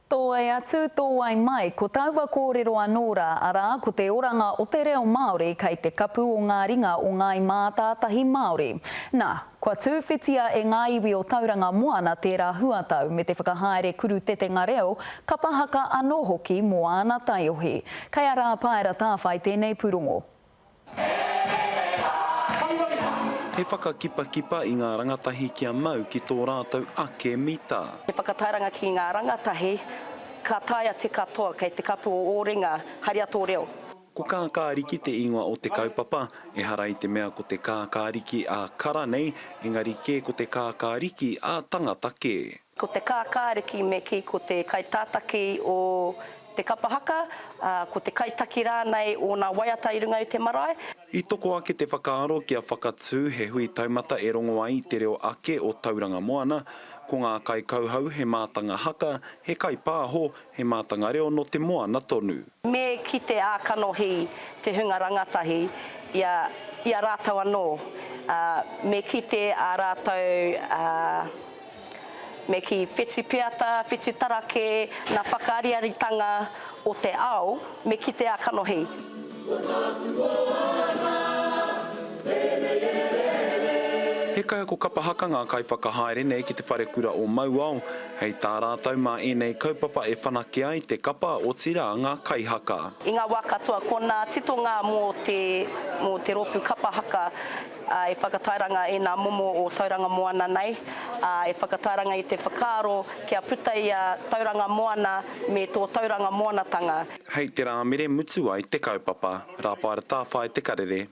Tōai atu, tōai mai, ko taua kōrero anō rā, arā, ko te oranga o te reo Māori kei te kapu o ngā ringa o ngāi mātātahi Māori. Nā, kua tūwhitia e ngā iwi o Tauranga Moana tērā huatau me te whakahaere kurutetenga reo, kapa haka anō hoki mō āna taiohi. Kei a Rāpaera Tāwhai tēnei pūrongo. He whakakipakipa i ngā rangatahi kia mau ki tō rātou ake mita. He whakatairanga ki ngā rangatahi, ka taea te katoa kei te kapu o ō ringa, haria tō reo. Ko Kākāriki te ingoa o te kaupapa, ehara i te mea ko te kākāriki ā-kara nei, engari kē ko te kākāriki ā-tangata kē. Ko te kākāriki me kī ko te kaitātaki o te kapa haka, ā, ko te kaitaki rānei o nā waiata i runga i te marae. I toko ake te whakaaro kia whakatū he hui taumata e rongo ai i te reo ake o Tauranga Moana. Ko ngā kaikauhau he mātanga haka, he kaipāho, he mātanga reo nō te moana tonu. Me kite ā-kanohi te hunga rangatahi i a, i a rātou anō, ā, me kite ā rātou, ā, Me kī, whetu peata, whetu tarake, nā whakaariaritanga o te ao, me kite a kanohi. Ko tāku moana, tēnei e rere. He kaiako kapa haka ngā kaiwhakahaere nei ki te wharekura o Mauao. Hei tā rātou mā ēnei kaupapa e whanake ai te kapa, otirā ngā kaihaka. I ngā wā katoa, ko nā titonga mō te, mō te rōpū kapa haka ā, e whakatairanga i nā momo o Tauranga Moana nei, ā, e whakatairanga i te whakaaro kia puta i a Tauranga Moana me tō Tauranga Moanatanga. Hei te Rāmere mutu ai te kaupapa. Rāpaera Tāwhai Te Karere.